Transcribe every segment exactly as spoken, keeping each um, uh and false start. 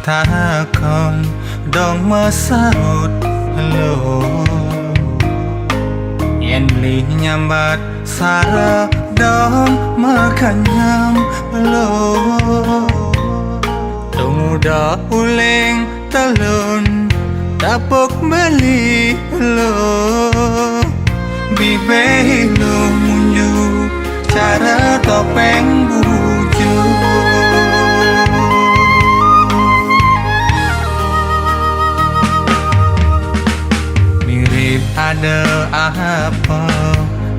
Takon dong masaut lo, yen beli nyambat sara dong makanyam lo. Tunggu dah uling telun tapuk beli lo, bibe lo munjuk cara topeng bujuk. Mirip ada apa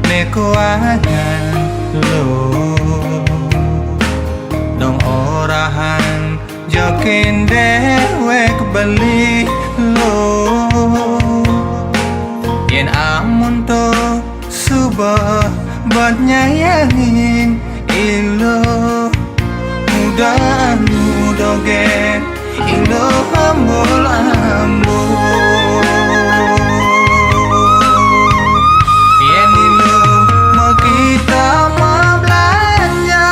ne kuangan lo, dong orahan jokin dewek beli lo. Yen amun to suba bat nyayangin ilo, muda anu dogen ilo ambul-ambul. Yen ilo mau kita mau belanja,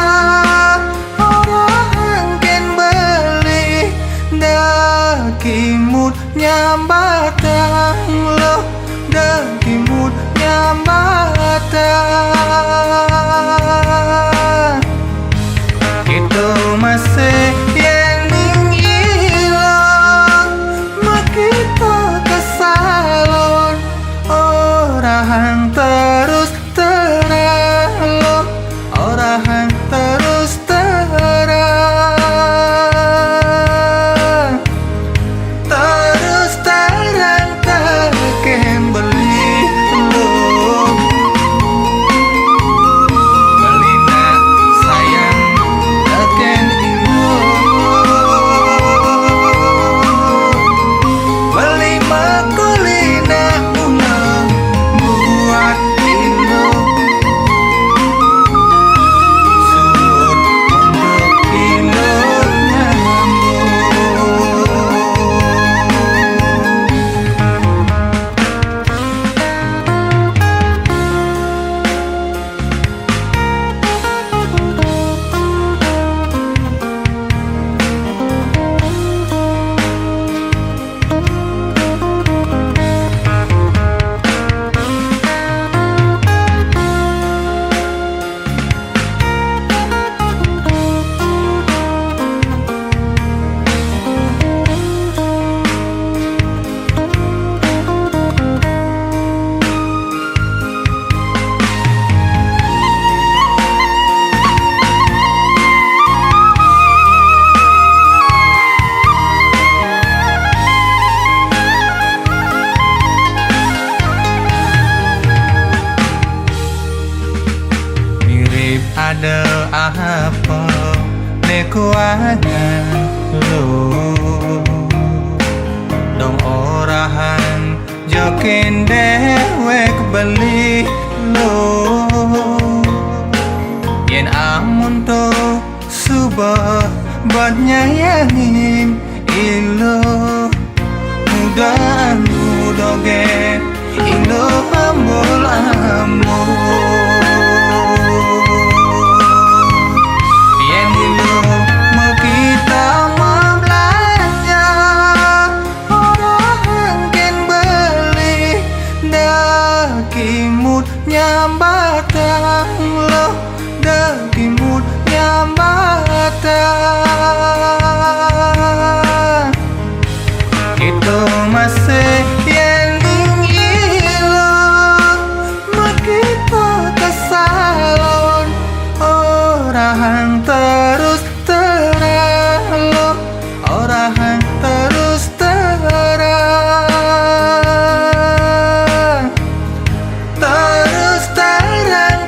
orang ken beli dah kimut nyambatang lo, dah kimut nyambatang. Kita masih yen ning ilo, mak kita ke salon, orang terus terang lo, orang terus terang. Terus terang teken beli lo, beli nak sayang teken ilo, beli makuli nak bunga buat ilo. Sulut untuk ilo nyambung. Mirip ada apa ne kuangan lo, dong orahan jokin dewek beli lo. Yen amun to suba bat nyayangin ilo, muda anu dogen ilo ambul-ambul. Yen ilo mau kita mau belanja, orang ken beli dah kimut nyambatang lo, dah kimut nyambatang. Kita masih yen ning ilo, mak kita ke salon, orang terus terang lo, orang terus terang. Terus terang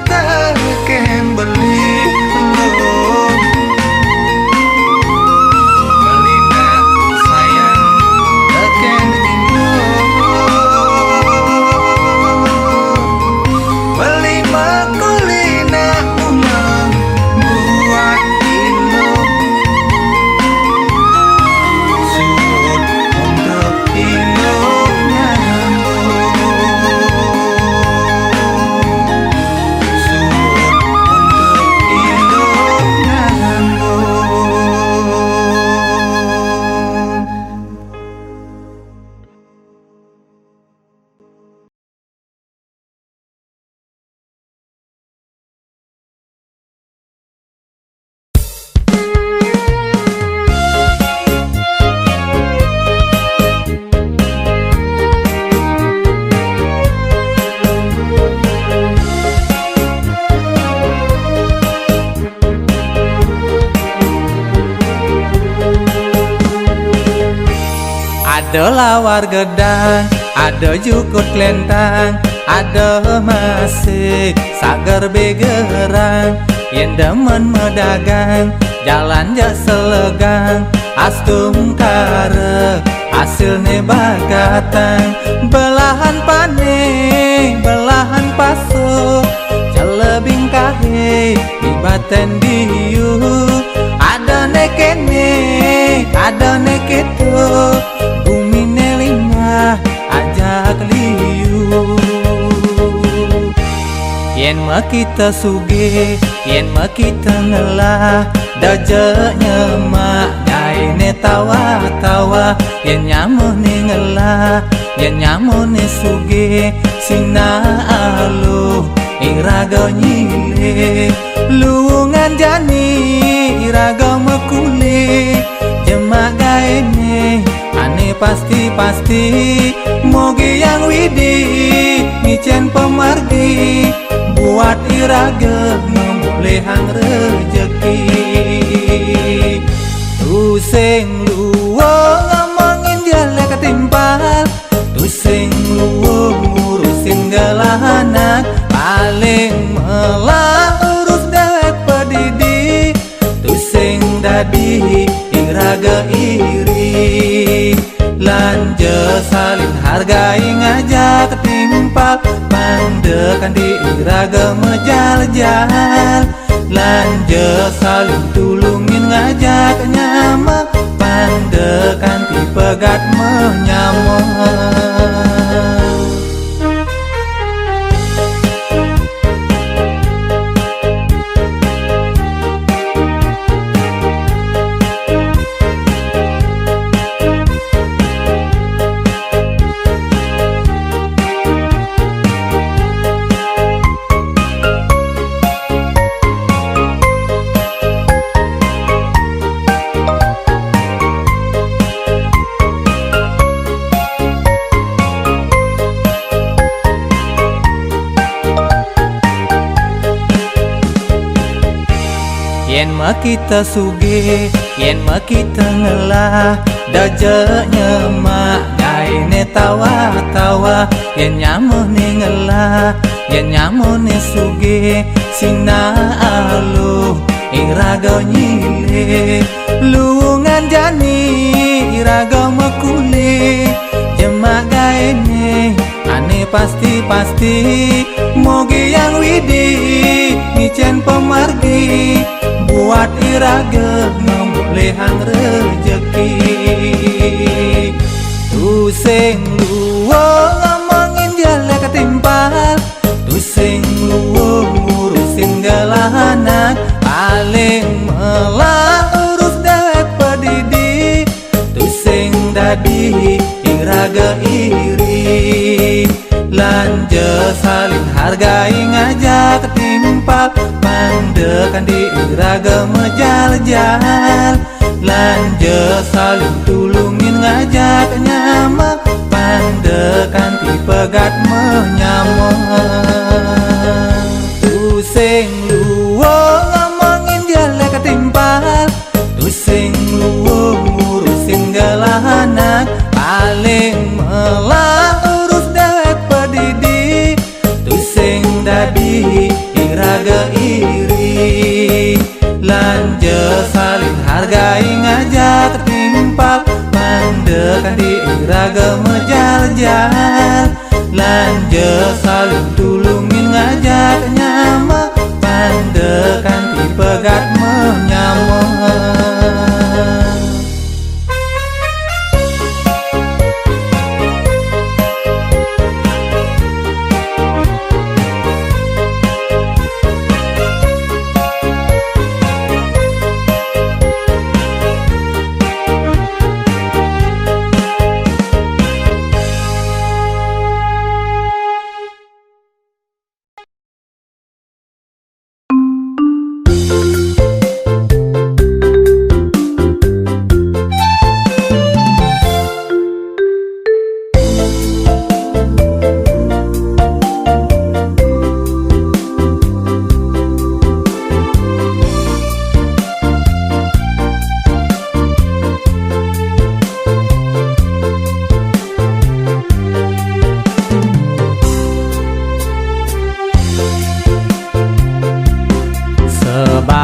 Ada lawar gedang, ada jukut klentang, ada masik sagar begerang. Yen demen medagang, jalan jak selegang, astungkara hasilne bakatang. Belahan pane, belahan paso, celebing kahe, ibaten diu. Ada ne kene, ada ne keto, gumine lingah ajak liu. Yen makita sugih, yen makita ngelah, dajak nyemak gaene tawa-tawa. Yen nyamone ngelah, yen nyamone sugih, sina aluh iraga nyilih. Luwungan jani iraga mekulih, jemak gaene ane pasti-pasti. Mogi Yang Widi ngicen pemargi, buat iraga ngemulihang rejeki. Tusing luwung ngomongin jelek timpal, tusing luwung ngurusin gelah anak, paling melah urus dewek pedidi. Tusing dadi iraga iri, lanja saling hargai ngajak timpal, pang de kanti iraga mejaljal. Lanja saling tulungin ngajak nyama, pang de kanti pegat menyama. Yen makita sugih, yen makita ngelah, dajak nyemak gaene tawa-tawa. Yen nyamone ngelah, yen nyamone sugih, sina aluh iraga nyilih. Luwungan jani iraga mekulih, jemak gaene ane pasti-pasti. Mogi Yang Widi ngicen pemargi, buat iraga ngemulihang rejeki. Tusing luwung ngomongin jelek timpal, tusing luwung ngurusin gelah anak, paling melah urus dewek pedidi. Tusing dadi iraga iri, lanja saling hargai ngajak timpal, pang de kanti iraga mejaljal. Lanja saling tulungin ngajak nyama, pang de kanti pegat menyama. Tusing luwung ngomongin jelek timpal, tusing luwung ngurusin gelah anak, paling melah urus dewek pedidi. Tusing dadi iraga iri, lanja saling hargai ngajak timpal, pang de kanti iraga mejaljal. Lanja saling tulungin ngajak nyama, pang de kanti pegat menyama.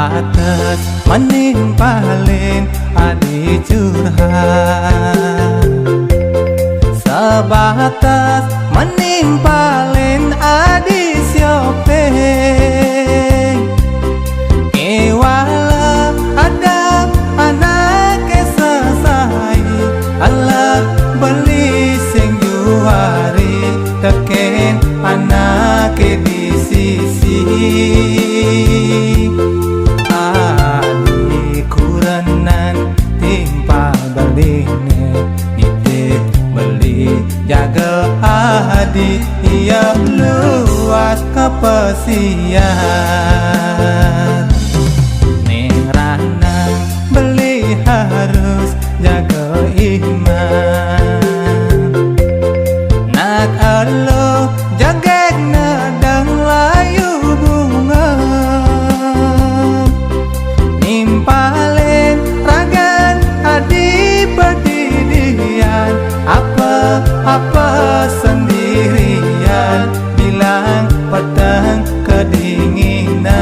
Atas menimpalin adi curhat, sebatas menimpalin adi siopeng. Iwala ada anak sesai, alat beli sing juari, teken anak di sisi. Adi kurenan timpal beline, nitip beli jaga adi, ia luas kepesian. Ning ranang beli harus jaga iman. Nak alo jagek nadang layu bunga. Nimpalin ragan adi pedidian, apa-apa sendirian, bilang petang kedinginan.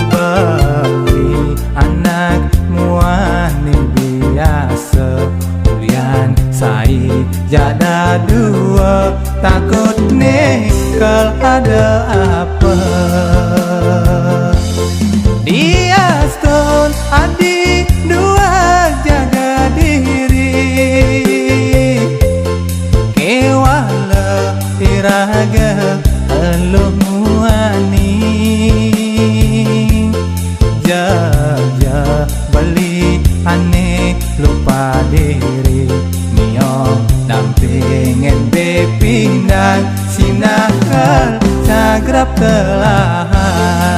Bagi anak muani biasa, ulian sai jada dua, takut ninggal ada apa. Diastun adi dua jaga diri, kewala iraga elo muani. Jaja beli ane lupa diri, mio dampingin bepindang, sinakal cagrap telahan.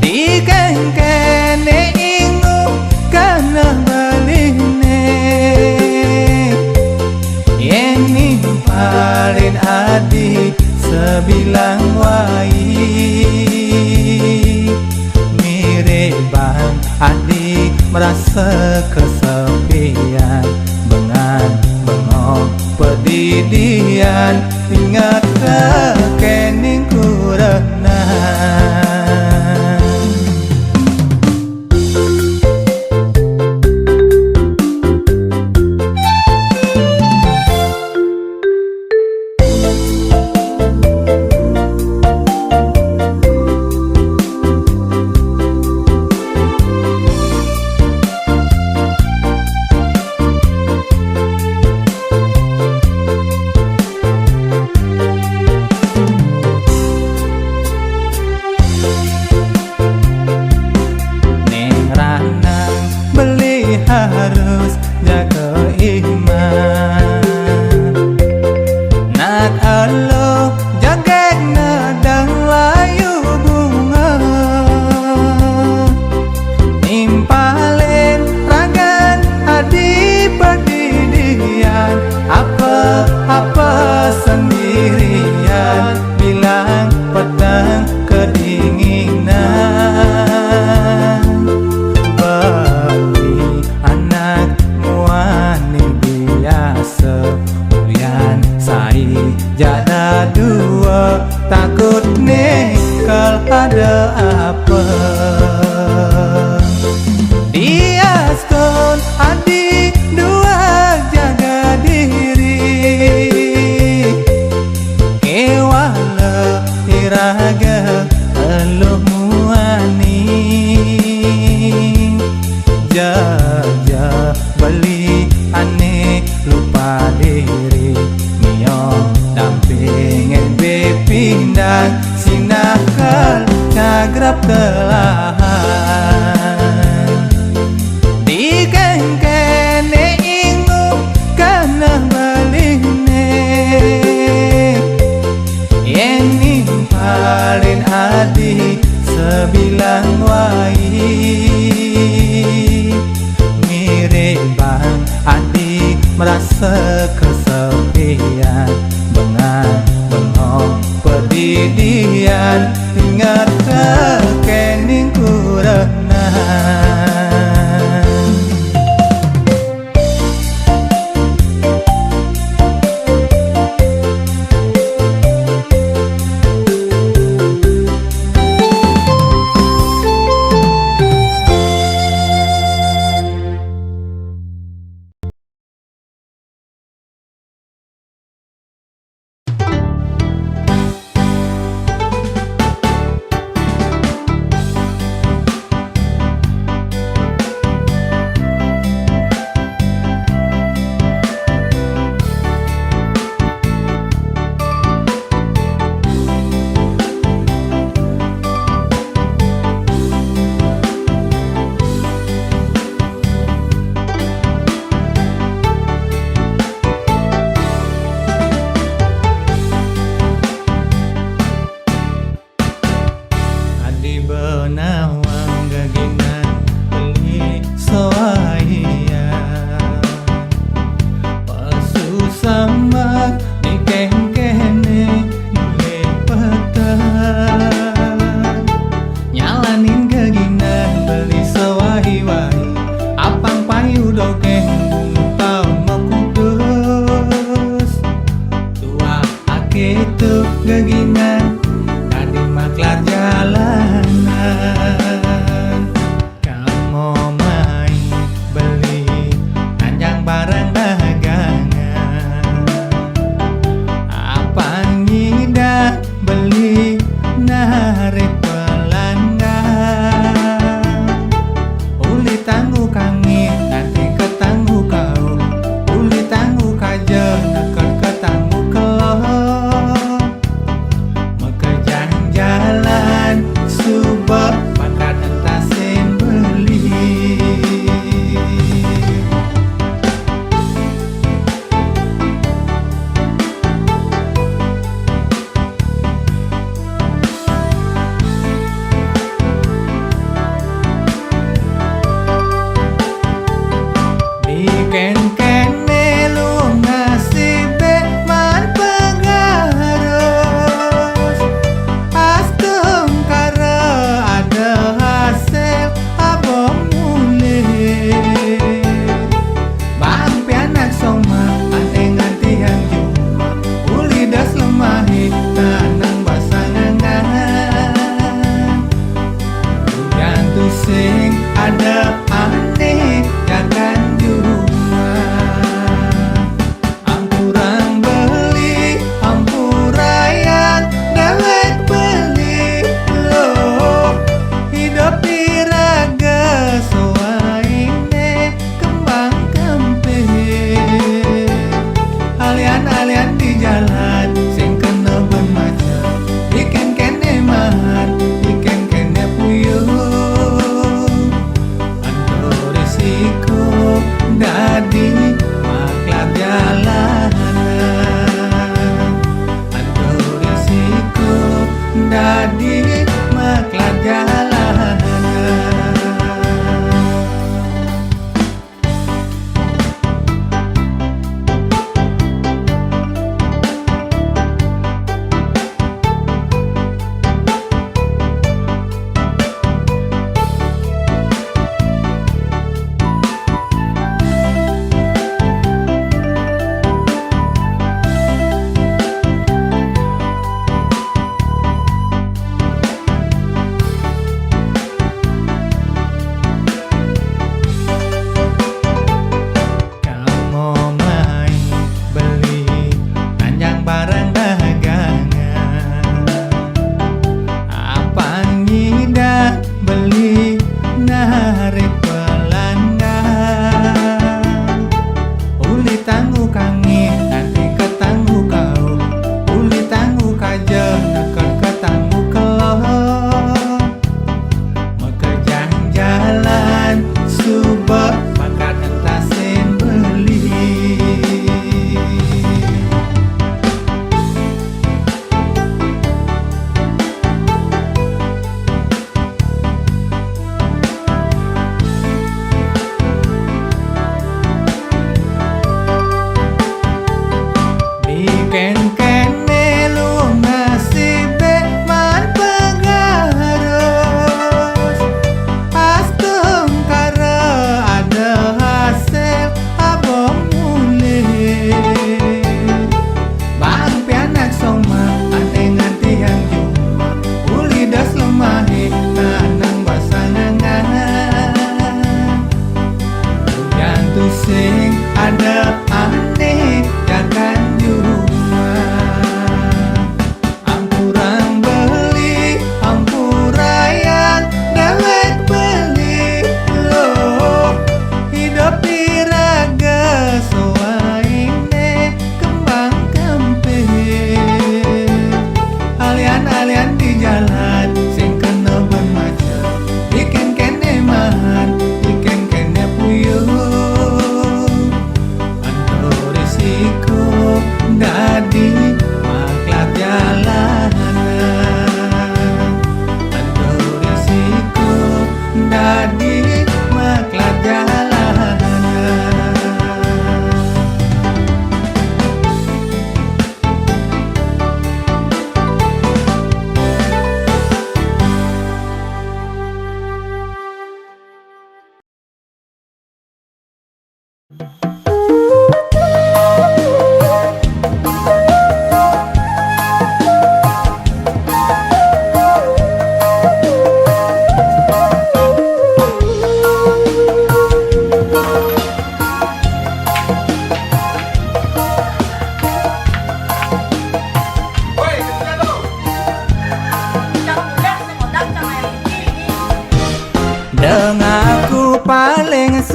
Dikengkene ingu kana beline, yen nimpalin adi sebilang wai. Mirip bang adi merasa kesepian, bengan bengong pedidian, ingat kening kurenan. Ning ranang beli harus jaga iman. Nak elo jagek nadang layu bunga. Nimpalin ragan adi pedidian, apa-apa sendirian, bilang petang kedinginan. Bagi anak muani biasa, ulian sai jada dua, takut ninggal ada apa. Diastun adi dua jaga diri, kewala iraga elo muani. Jaja beli ane lupa diri, mio dampingin bepindang, sinakal cagrap telahan. Dikengkene ingu kana beline, yen nimpalin adi sebilang wai. Mirip bang adi merasa kesepian, bengan bengong pedidian, ingat kening kurenan. Tuh geginan tadi maklar jalanan. Kamu main beli nanjang barang dagangan. Apa ngidah beli narik pelanggan. Uli tanggu kangin, nanti ketanggu kau. Uli tanggu kaja, neket ketanggu kelok. Mekejang jalan, suba pakat entasin beli. Diken kene lu ngasih be man pengaros. Astungkara ada hasil abang mulih. Bang pianak soma, anting-antian juma, uli das lemahi, tanang basangangan. Ujan tusing ada aneh, jangan juma. Ampurang beli, ampurayan, dewek beli, lo. Hidup iraga suaine kembang kempis. Alian-alian di jalan, sing kena ben macam. Ikan kene mahan, ikan kene puyuh. Ando risiko dadi maklar jalanan. Ando risiko dadi maklar jalanan.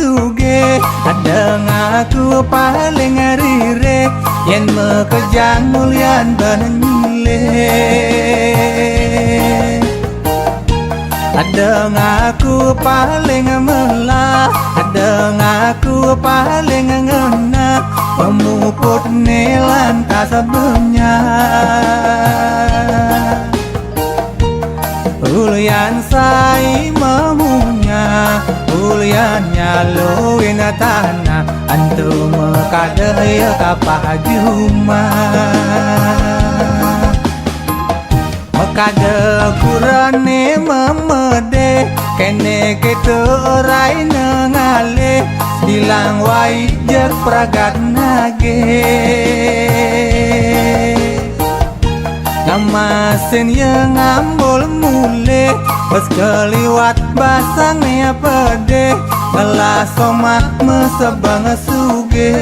Tuge, adeng aku paling ririh, yen makejang mulyan banyile. Adeng aku paling melah, adeng aku paling ngenah, pemuput nelan kasebenya. Ulian sai mamunya, ulian nyaloin tanah, antu makada ya kapah jumah. Makada kurane memede, kene kita rai nengale, bilang wai jeg pragat nage. Ngamasin ya ngambul mule, bas keliwat basang ya pede, ngelah somah mesebang suge.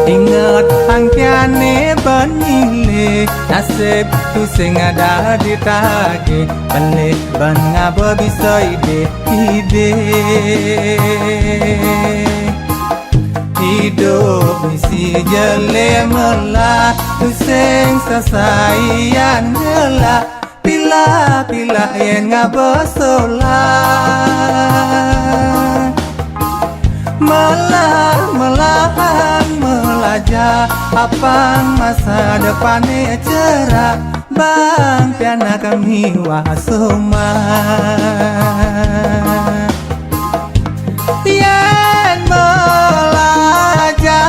Inget angkiane banyile, nasib tu sing ada ditage, pelih ban ngaba bisa ide-ide. Idup misi jele melah, tusing sasaian ngelah, pilah-pilah yen ngaba solah. Melah-melahan melaja, apang masa depane cerah, bang pianak miwah somah. Yen melajah,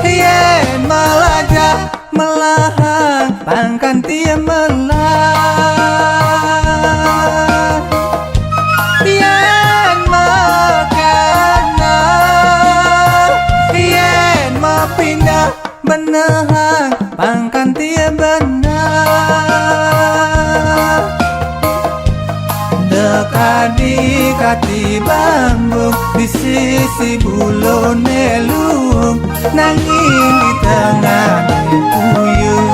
yen melajah, melahang pangkan tie melah. Yen mekena, yen mepindah, benehang pangkan tie benah. Dekadi kati bambu di sisi bulune luung, nanging di tengah puyung.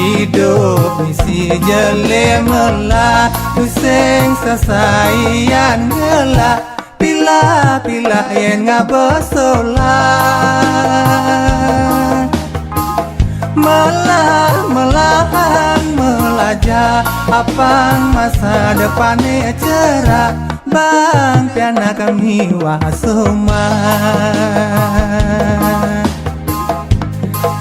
Idup misi jele melah, tusing sasaian ngelah, pilah-pilah yen ngaba solah. Melah-melahan melaja, apang masa depane cerah, bang pianak miwah somah.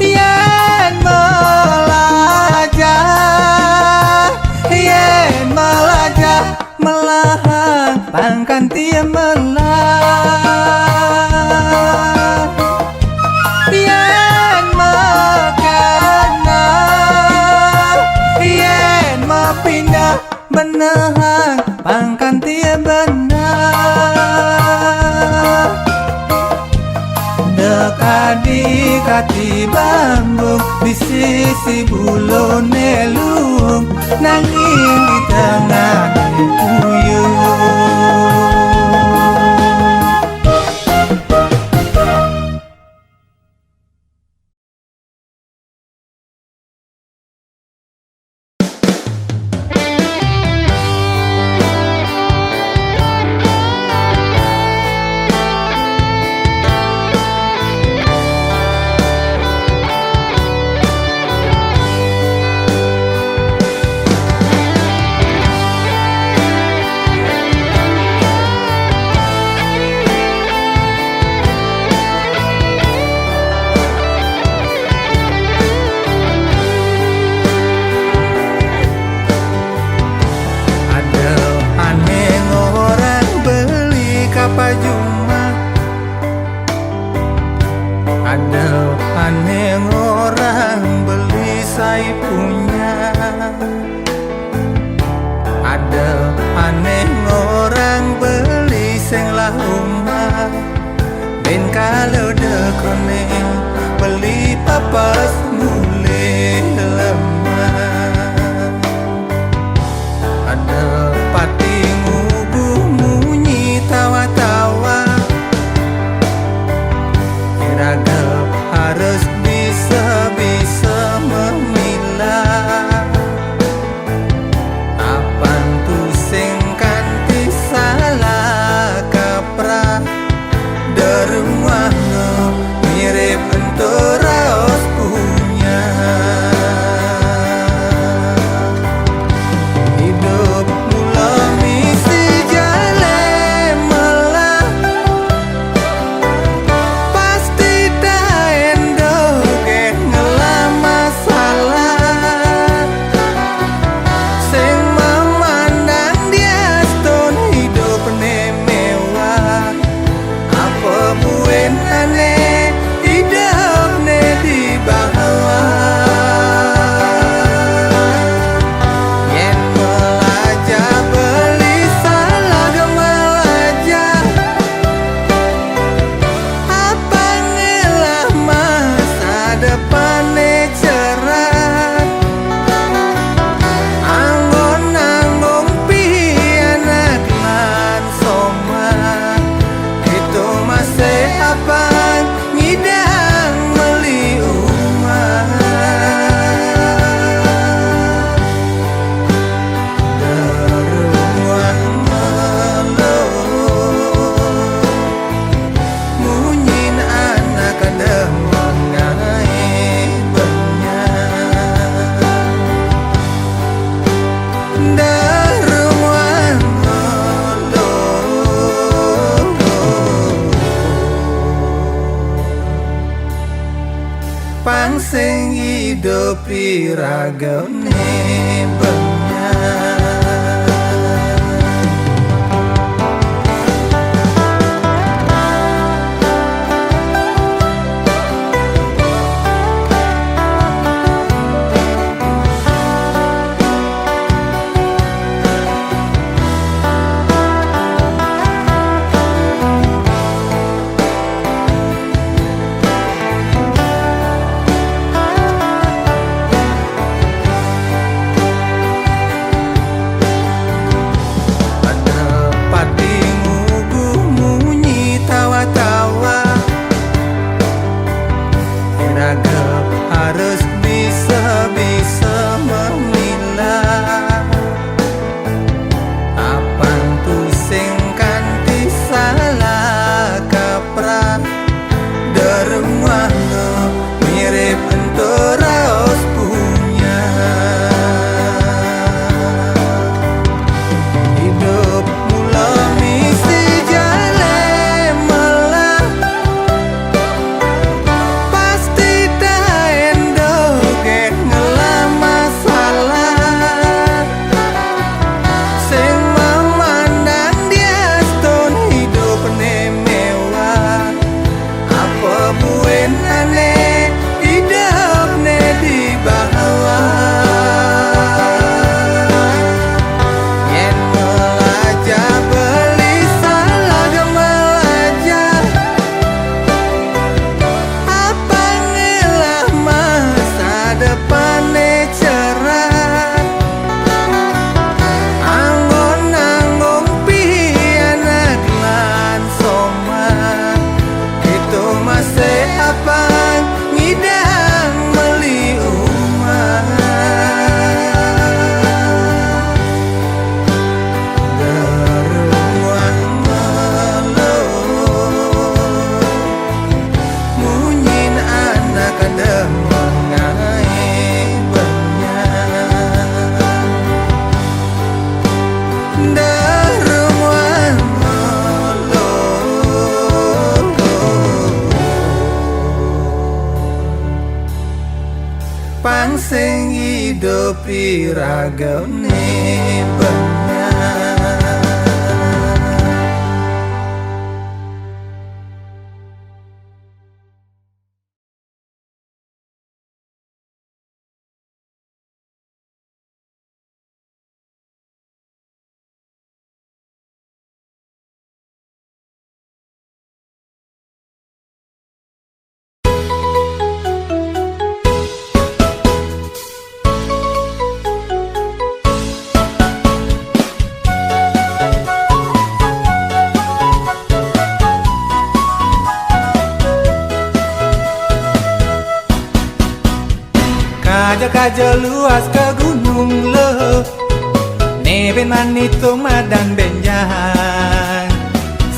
Yen melajah, yen melajah, melahang pangkan tie melah. Yen mekena, yen mepindah, benehang pangkan tie benah. Dekadi kati bambu di sisi bulune luung, nanging di tengah puyung. Ada aneh orang beli sai punya. Ada aneh orang beli sing lah umat. Ben kala dekone beli papas mulih lemah. Ada pati ngubuh munyi tawa-tawa. Iraga harus bisa-bisa memilah. Apan tusing kanti salah kaprah. Derunganga mirip ento raos punya. Idup mula misi jale melah. Pasti taen dogen ngelah masalah. Sing memandang diastun hidupne mewah. Apa buenane hidupne di bawah? Yen melajah beli salah gemelajah. Apa ngelah masa depane cerah? Anggon-anggon pianak lan somah. Itu masih apa ngidang meli umah. Derunguang melo. Munyin anak ada mengai benya. Derunguang melo. Pang sing idup iragane benya. Ada pati ngubuh munyi tawa-tawa. Iraga harus bisa-bisa memilah. Apan tusing kanti salah kaprah. Derunguang mirip ento raos punya. Idup mula misi jale melah. Pasti taen dogen ngelah masalah. Sing memandang diastun hidupne mewah. Apa buenane hidupne di bawah? Yen melajah beli salah gemelajah. Apa ngelah masa depane cerah? Anggon-anggon pianak lan somah. Itu masih apa ngidang meli umah. Derunguang melo. Munyin anak ada mengai benya. Derunguang melo. Pang sing idup iragane benya. Aja kaja luas ke gunung lo, neben manitung madan benjang.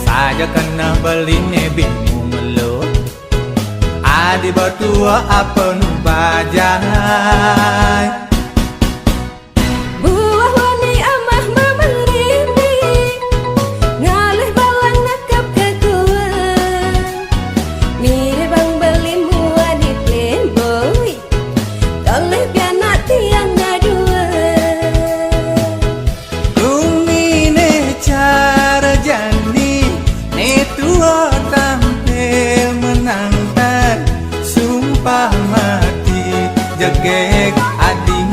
Saja kena beli nebin mumelo, adi batua apa nu bajang. Buah wani amah mamang rini, ngalih balang nakap ke kuang. Mire bang beli muani playboy, toleh pianak tiang ngadua. Tumine cara jani, ne tua tampil menangkan. Sumpah mati jegek ading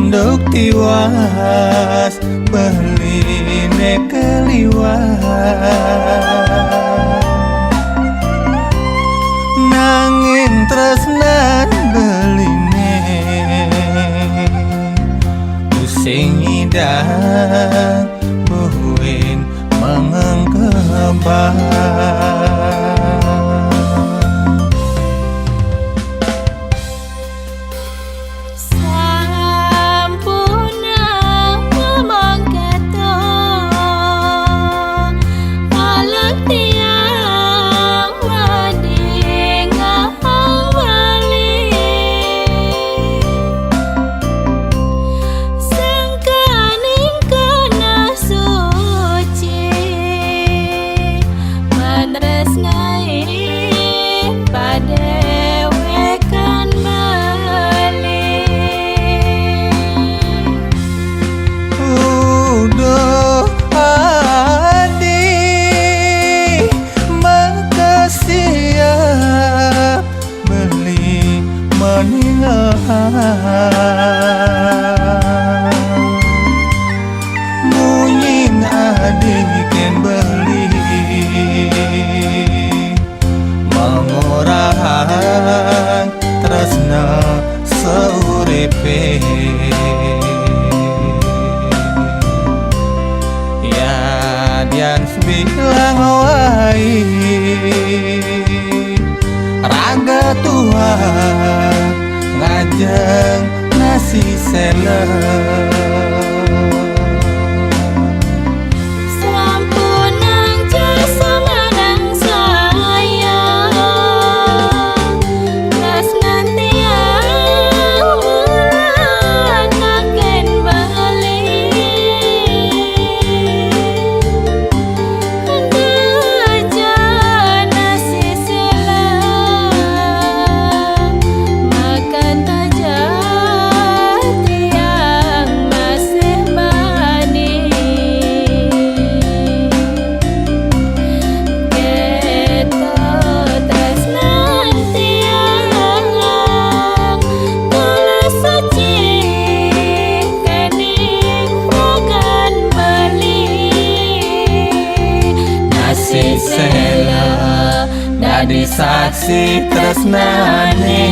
Nduk tiwas, beline keliwat. Nanging tresnan beline, pusing idang buin mengengkebang. Sampunang ngomong keto, alat tiang madingahang bali. Sangkaning kena suci, matresnai padewekan bali. Uduh adi, makasiap beli maningal. Munyin adi ken beli, mangorahang tresna sauripe. Yadian sabilang wai, raga tuah ngajeng nasi sela. Sampunang jasa manang saya, tresnan tiang ulakaken bali. Enda jana sisela, makan taja tiang masih bani. Keto tresnan tiang, tulus suci kening ragan beli. Nasi sela dadi saksi tresnane.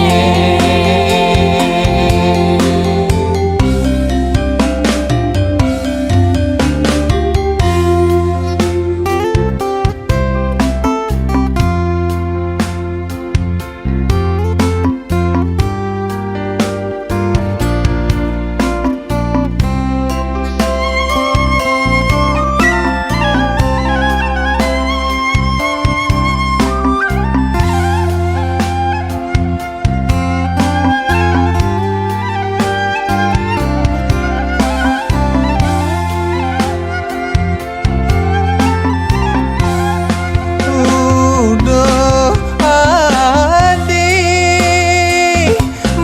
Uduh adi,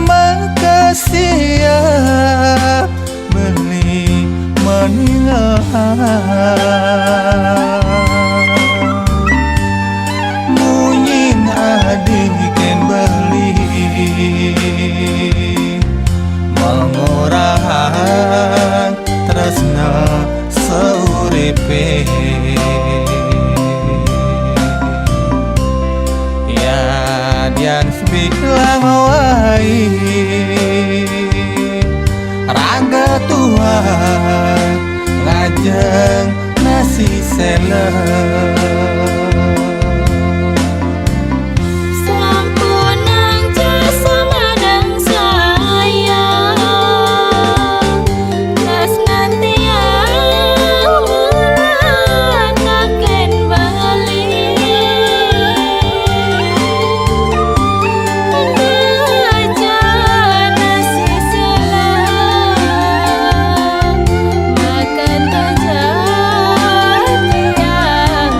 makasiap beli maningal. Munyin adi ken beli, mangorahang tresna sauripe. Yadian sabilang wai, raga tuah ngajeng nasi sela. Sampunang jasa manang saya, tresnan tiang ulakaken bali. Enda jana sisela, makan taja tiang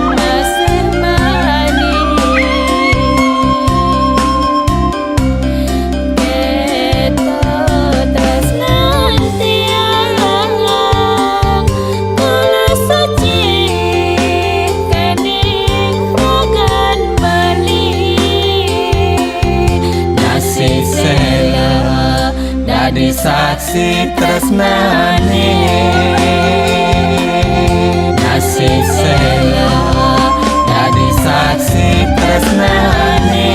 Saksi tresnane, nasib sela dadi saksi tresnane.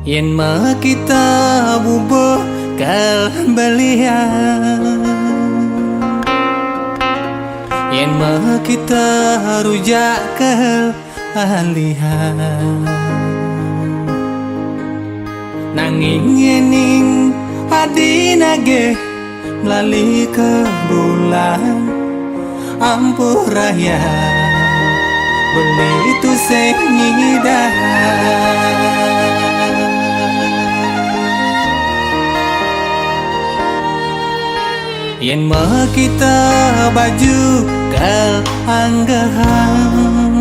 Yen meh kita bubuh kal belian, yen meh kita rujak kal alihan. Nanging yening adi nagih melali ke bulan, ampuraya beli tu sing ngidah. Yen meh kita baju kal anggahan,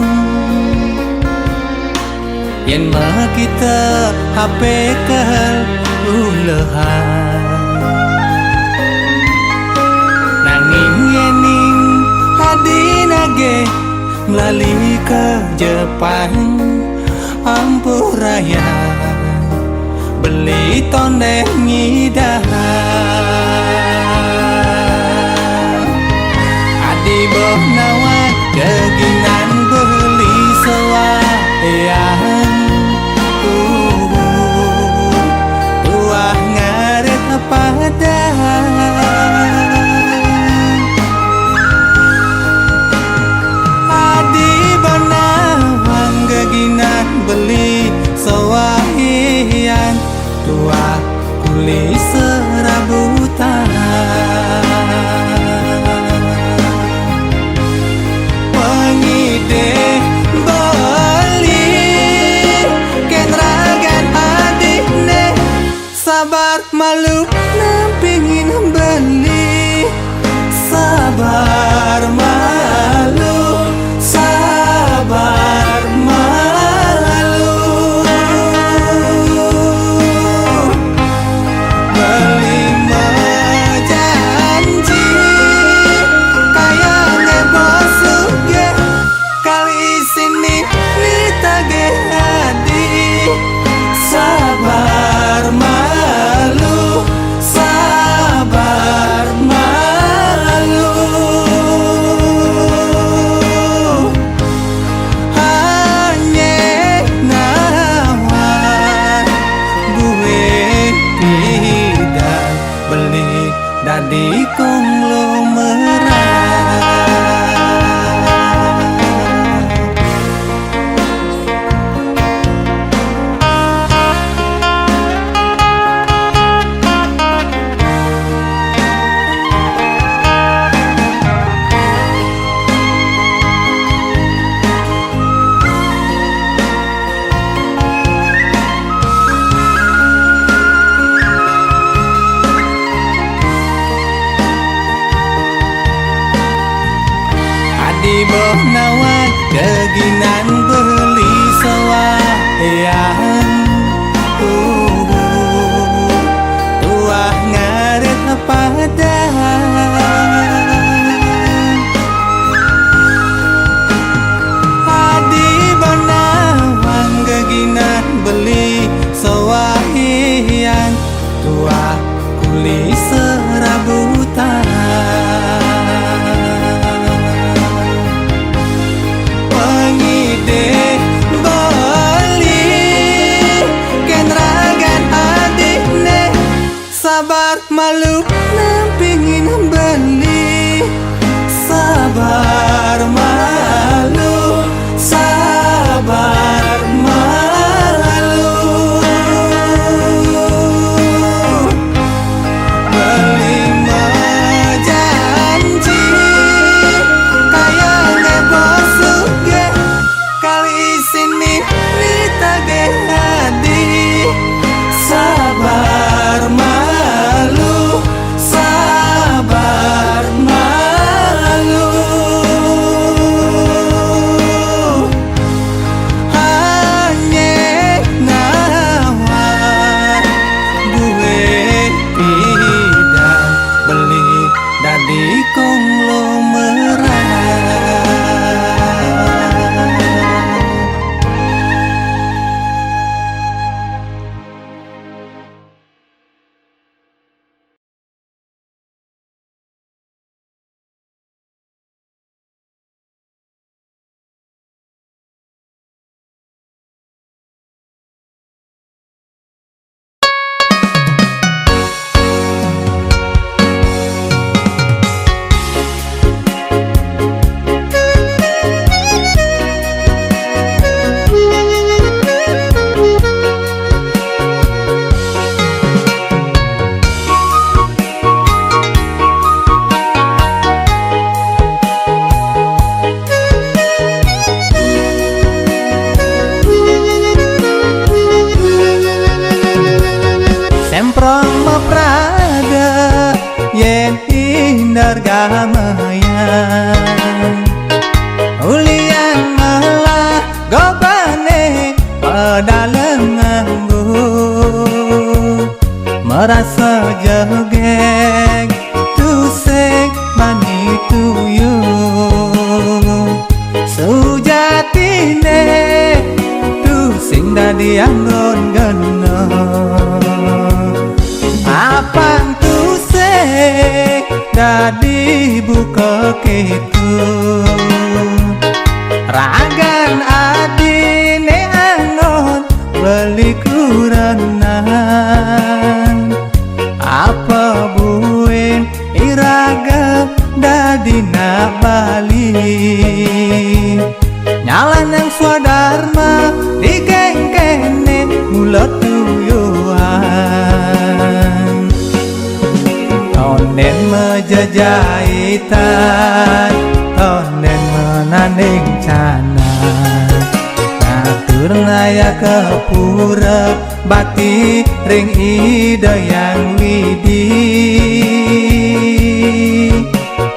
yen meh kita hape kal ulehan. Nanging yening adi nagih melali ke Jepan, ampuraya beli tondeh ngidah. Adi boh nawat keginan beli sewayan. Uh, tuah ngarit padah. Adi boh nawat keginan beli sewayan, tuah kuli serabutan. Pengidih beli ken ragan adine, sabar malu nampingin beli. Sabar malu, sabar malu. Beli majanji, kaya nge bosu ge. Kali sini ni tage adi. Sabar malu, sabar malu. Hanye nawat buin tidak beli dadi konglomerat. Adi boh nawat keginan beli sewayan. Uh, tuah ngarit padah. Adi boh nawat keginan beli sewayan, tuah kuli serabutan. Pengidih beli ken ragan adine, sabar malu nampingin beli. Sabar malu, sabar Dalem nganggo, merasa jegeg, tusing bani tuyu. Sujatine, tusing dadi anggon gena. Apang tusing dadi buka ketu. Ragan adine anggon beli kurenan. Apa buin iraga dadi nak bali. Nyalanang swadarma dikengkene mula tuyuhan. Tonden majajaitan, tonden menanding cana. Ngatur naya ke pura bakti ring Ida Hyang Widi.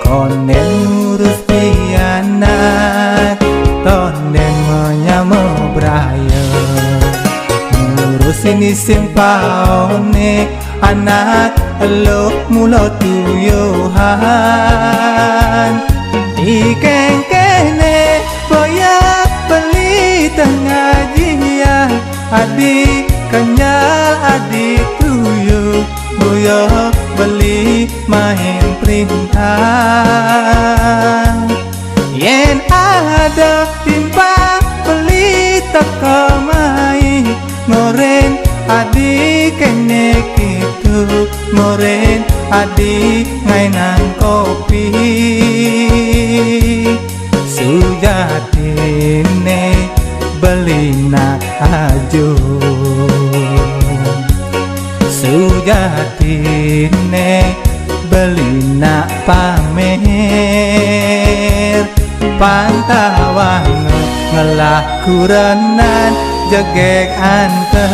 Konden ngurus pianak, tonden manyama braya. Ngurusin isim paone anak lo mula tuyuhan. Dikengkene boya beli tengah jia, adi kenyal adi tuyu, boya beli main perintah. Yen ada timpang beli teka mai, ngoren adi kene kitu, ngoren adi ngainang kopi. Sujatine beli nak ajo. Sujatine beli nak pamer, pantawang ngelah kurenan jegeg anteng.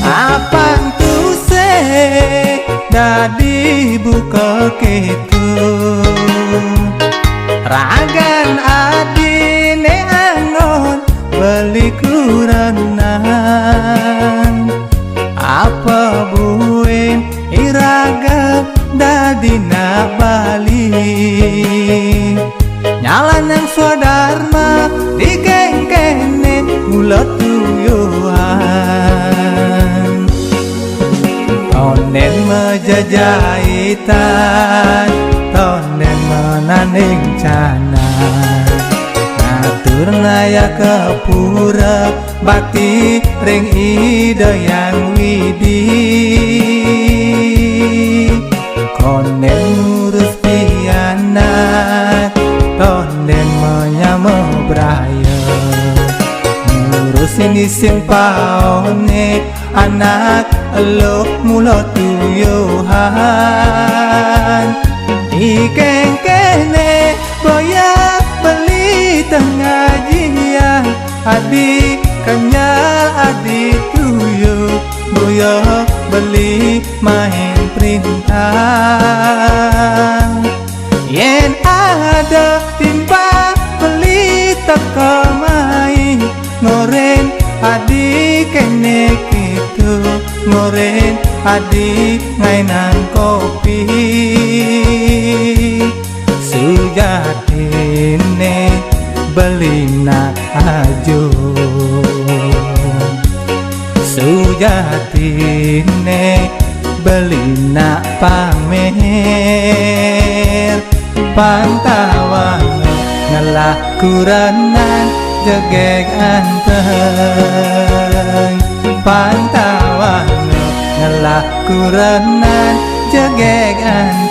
Apang tusing dadi buka ketu. Ragan adine anggon beli kurenan. Apa buin iraga dadi nak bali. Nyalanang swadarma dikengkene mula tuyuhan. Tonden majajaitan, tonden menanding cana. Ngatur naya ke pura bakti ring Ida Hyang Widi. Konden ngurus pianak, tonden manyama braya. Ngurusin isim paone anak lo mula tuyuhan. Dikengkene boya beli tengah jia, adi kenyal adi tuyu, boya beli main perintah. Yen ada timpang beli teka mai, ngoren adi kene kitu, ngoren adi ngainang kopi. Sujatine beli nak ajo. Sujatine beli nak pamer, pantawang ngelah kurenan jegeg anteng. Pantawang ngelah kurenan jegeg anteng.